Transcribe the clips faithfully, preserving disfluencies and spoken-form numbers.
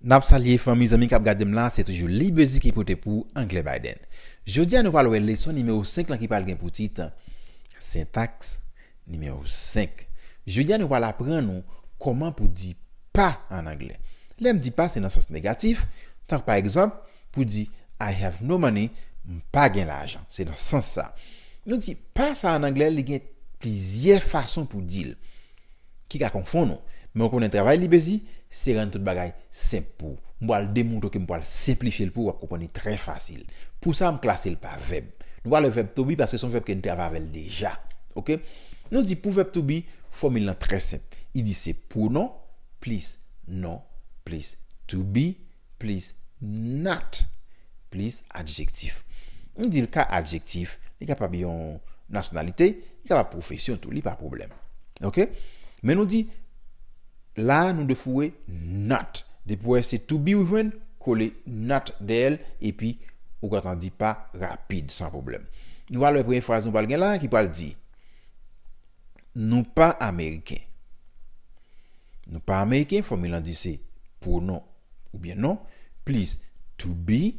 N ap salye fanmi, zanmi k ap gade m la, se toujou Libezi ki pote pou Anglè Biden. Jodi a nou pral wè leson nimewo senk lan ki pral gen pou tit sentaks nimewo senk. Jodi a nou pral aprann ou kòman pou di pa an anglè. Lè m di pa, se nan sans negatif, tankou pa egzanp, pou di I have no money, m pa gen lajan. Se nan sans sa. Nou di pa sa an anglè, li gen plizyè fason pou di l ki ka konfonn ou. Men ou konnen travay Libezi, se rann tout bagay senp pou ou. M pral demontre w ke m pral senplifye l pou ou, w ap konprann li trè fasil. Pou sa, m klase l pa vèb. Nou pral wè vèb to be paske se yon vèb ke n travay avè l deja. Oke? Nou di pou vèb to be, fòmil lan trè senp. Li di se pwonon plis non plis to be plis not plis adjektif. M di l ka adjektif, li kapab yon nasyonalite, li kapab pwofesyon tou, li pa pwoblèm. Oke? Men nou di, la nou dwe foure not. Depi w wè se to be ou jwenn, kole not dèyè l, epi ou gentan di pa rapid, san pwoblèm. Nou pral wè premye fraz nou pral gen la, ki pral di, nou pa Ameriken. Nou pa Ameriken, fòmil lan di se pwonon oubyen non, plis to be,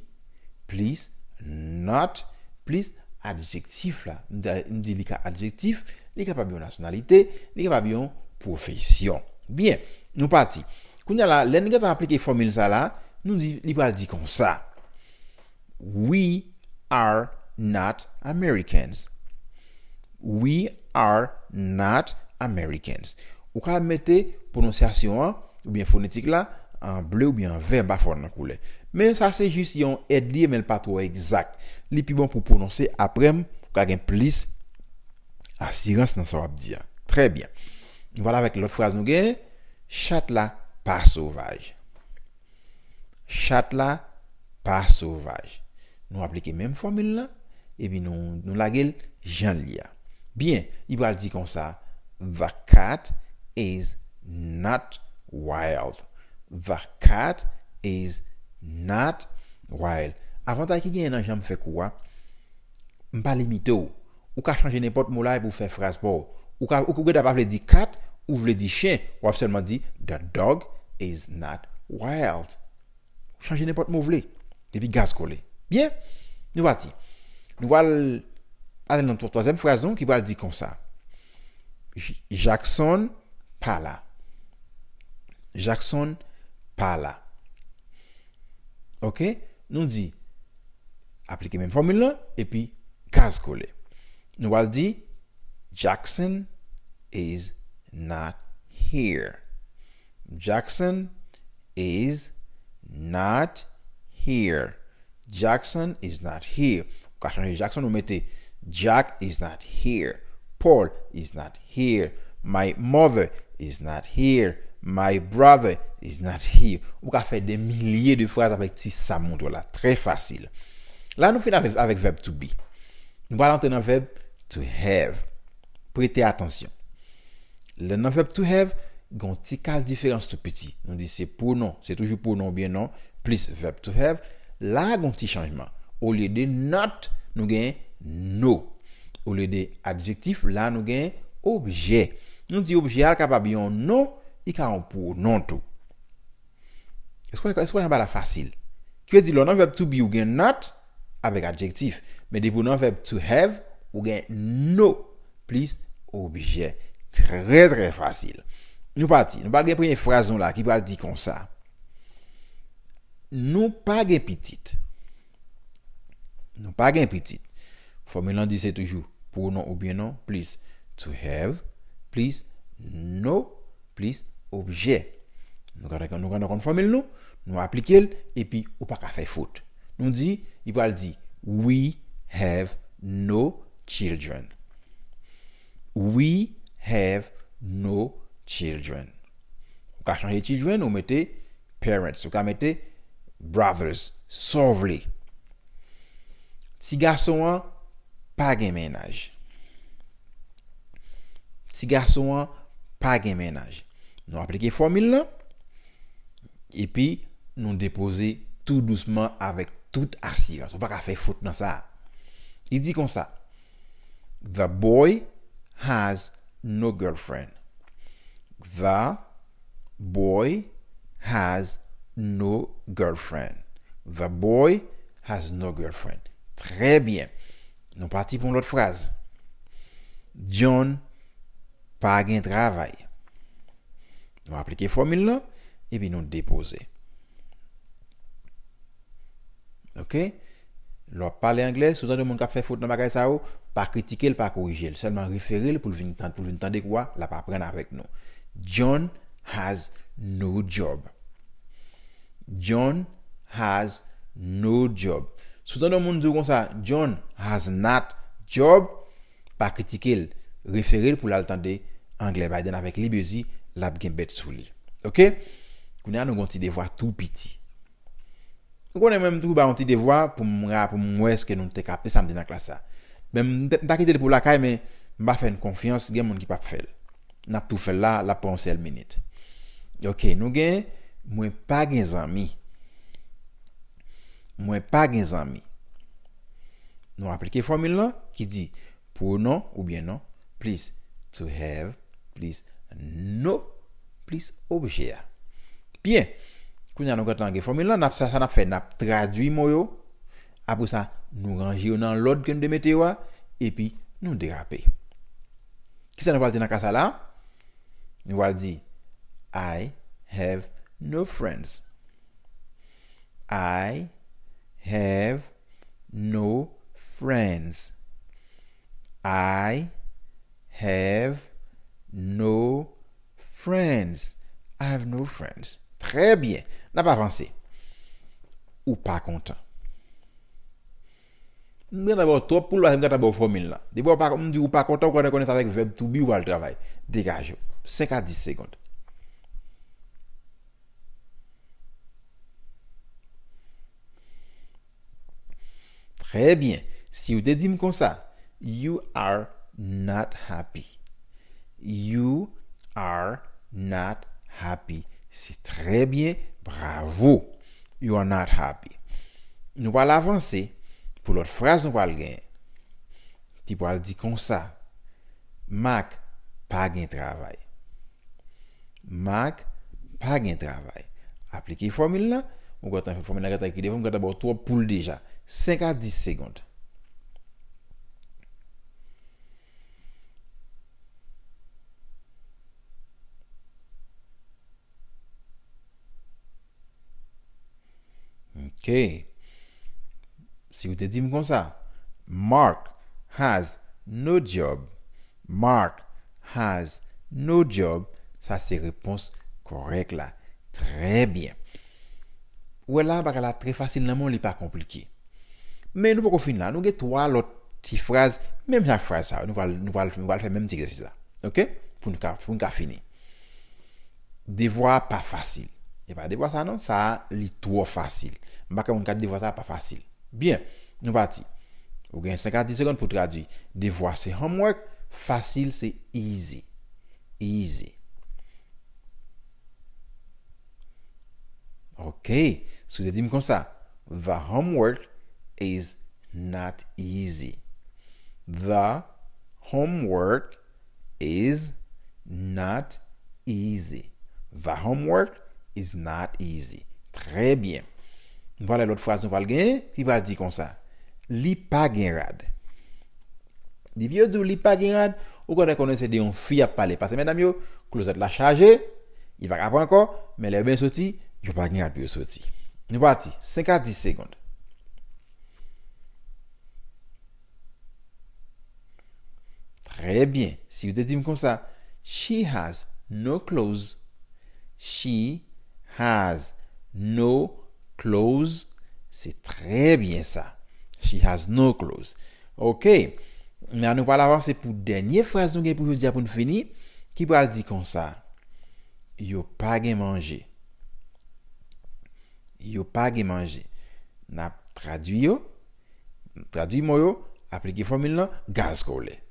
plis not, plis adjektif la. M di, m di li ka adjektif, li kapab yon nasyonalite, li kapab yon pwofesyon. Byen, nou pati. Kounye a la, lè n gentan aplike fòmil sa la, nou di, li pral di konsa. We are not Americans. We are not Americans. Ou ka mete pwononsyasyon an, oubyen fonetik la, an ble oubyen an vè, m pa fò nan koulè. Men sa se jis yon èd li ye, men l pa twò egzak. Li pi bon pou pwononse, apre m, ou ka gen plis asirans nan sa w ap di a. Trè byen. Nou pral avèk lòt fraz nou gen, chat la pa sovaj. Chat la pa sovaj. Nou aplike menm fòmil lan, epi nou, nou lage l jan l ye a. Byen, li pral di konsa, the cat is not wild. The cat is not wild. Avantay ki genyen nan jan m fè kou a, m pa limite w. Ou ka chanje nenpòt mo la epi w fè fraz pa w. Ou ka, ou, ou gentan pa vle di cat, ou vle di chen, w ap sèlman di, the dog is not wild. Chanje nenpòt mo w vle. Epi gaz kole. Byen, nou pati. Nou pral ale nan twa-, twazyèm fraz nou ki pral di konsa. J-, Jackson pa la. Jackson pa la. Oke? Nou di, aplike menm fòmil lan, epi gaz kole. Nou pral di, Jackson is not here. Jackson is not here. Jackson is not here. Ou ka chanje Jackson, ou mete, Jack is not here. Paul is not here. My mother is not here. My brother is not here. Ou ka fè de milye de fraz avèk ti sa m montre w la. Trè fasil. La, nou fin avèk, avèk vèb to be. Nou pral antre nan vèb to have. Prete atansyon. Lè nan vèb to have, gen yon ti kal diferans tou piti. Nou di se pwonon, se toujou pwonon oubyen non, plis vèb to have. La, gen yon ti chanjman. Olye de not, nou gen no. Olye de adjektif, la, nou gen objè. Nou di objè a kapab yon non, li ka yon pwonon tou. Èske, èske w wè anba la fasil? Ki vle di, lè w nan vèb to be, ou gen not avèk adjektif. Men depi w nan vèb to have, ou gen no plis objè. Trè, trè fasil. Nou pati. Nou pral gen premye fraz nou la ki pral di konsa. Nou pa gen pitit. Nou pa gen pitit. Fòmil lan di se toujou pwonon oubyen non, plis to have, plis no, plis objè. Nou ka, nou ka konn fòmil nou, nou aplike l, epi ou pa ka fè fot. Nou di, li pral di, we have no children. We have no children. Ou ka chanje children, ou mete parents, ou ka mete brothers, sa w vle. Ti gason an pa gen mennaj. Ti gason an pa gen mennaj. Nou aplike fòmil lan, epi nou depoze tou dousman avèk tout asirans. Ou pa ka fè fot nan sa. Li di konsa, the boy has no girlfriend. The boy has no girlfriend. The boy has no girlfriend. Trè byen. Nou pati pou yon lòt fraz. John pa gen travay. Nou aplike fòmil lan, epi nou depoze. Ok? Lè w ap pale anglè, si w tande yon moun k ap fè fot nan bagay sa yo, pa kritike l, pa korije l. Sèlman refere l pou l vin tan-, pou l vin tande kou a, l ap aprann avèk nou. John has no job. John has no job. Si w tande yon moun di w konsa, John has not job, pa kritike l, refere l pou l al tande anglè Biden avèk Libezi, l ap gen bèt sou li. Ok? Kounye a nou gen yon ti devwa tou piti. Nou konnen mwen m toujou ba yon ti devwa pou m ra-, pou m wè èske nou te ka pe sa m di nan klas sa. Men m, m ta kite l pou lakay, men m pa fè n konfyans, gen moun ki p ap fè l. N ap tou fè l la, l ap pran yon sèl minit. Ok, nou gen, mwen pa gen zanmi. Mwen pa gen zanmi. Nou aplike fòmil lan ki di, pwonon oubyen non, plis to have, plis no, plis objè a. Byen, kounye a nou gentan gen fòmil lan, n ap, sa, sa n ap fè, n ap tradui mo yo, apre sa, nou ranje yo nan lòd ke nou te mete yo a, epi nou derape. Kisa nou pral di nan ka sa la? Nou pral di, I have no friends. I have no friends. I have no friends. I have no friends. Trè byen. N ap avanse. Ou pa kontan. M gentan ba w twòp poul, paske m gentan ba w fòmil lan. Depi w pa, m di ou pa kontan, ou konnen, konnen sa avèk vèb to be ou pral travay. Degaje w. Senk a dis segonn. Trè byen. Si w te di m konsa, you are not happy. You are not happy. Se trè byen. Bravo. You are not happy. Nou pral avanse pou lòt fraz nou pral genyen. Ki pral di konsa, Mark pa gen travay. Mark pa gen travay. Aplike fòmil lan. Ou gentan fè fòmil lan gentan ekri devan, m gentan ba w twòp poul deja. Senk a dis segonn. Ok. Si w te di m konsa, Mark has no job. Mark has no job. Sa se repons kòrèk la. Trè byen. Ou wè la, bagay la trè fasil nan men w, li pa konplike. Men nou poko fin la. Nou gen twa lòt ti fraz, menm jan ak fraz sa yo. Nou pral, nou pral, nou pral fè menm ti egzèsis la. Ok? Pou nou ka, pou nou ka fini. Devwa a pa fasil. E pa devwa sa non, sa a li twò fasil. M pa kwè moun ka di devwa sa a pa fasil. Byen, nou pati. Ou gen senk a dis segonn pou tradui. Devwa se homework, fasil se easy. Easy. Ok, si w te di m konsa, the homework is not easy. The homework is not easy. The homework is not easy. Trè byen. Nou pral lòt fraz nou pral genyen, ki pral di konsa, li pa gen rad. Depi yo di w li pa gen rad, ou konnen konnen se de yon fi y ap pale. Paske medam yo, klozèt la chaje, li pa ka pran ankò, men lè yo byen soti, yo pa gen rad pou yo soti. Nou pati, senk a dis segonn. Trè byen. Si w te di m konsa, she has no clothes. She has no clothes. Se trè byen sa. She has no clothes. Ok. Nan nou pral avanse pou dènye fraz nou gen pou jodi a pou n fini, ki pral di konsa, yo pa gen manje. Yo pa gen manje. N ap tradui yo. Tradui mo yo, aplike fòmil lan, gaz kolè.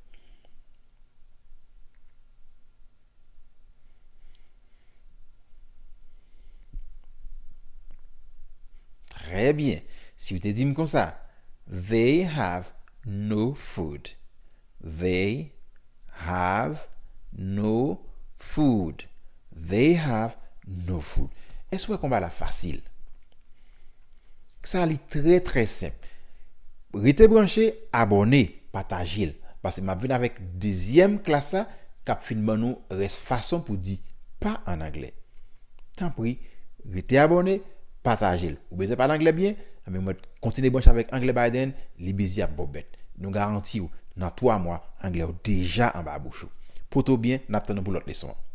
Trè byen. Si w te di m konsa, they have no food. They have no food. They have no food. Èske w wè konba la fasil? Sa li trè trè senp. Rete branche, abòne, pataje l. Paske m ap vin avèk dezyèm klas la k ap fin ban nou rès fason pou di pa ann anglè. Tanpri, rete abòne, pataje l. Ou bezwen pale anglè byen? Anben mwen kontinye branche avèk Anglè Biden, li bizi ap ba w bèt. Nou garanti w, nan twa mwa, anglè w deja anba bouch ou. Pote w byen, n ap tann ou pou lòt leson an.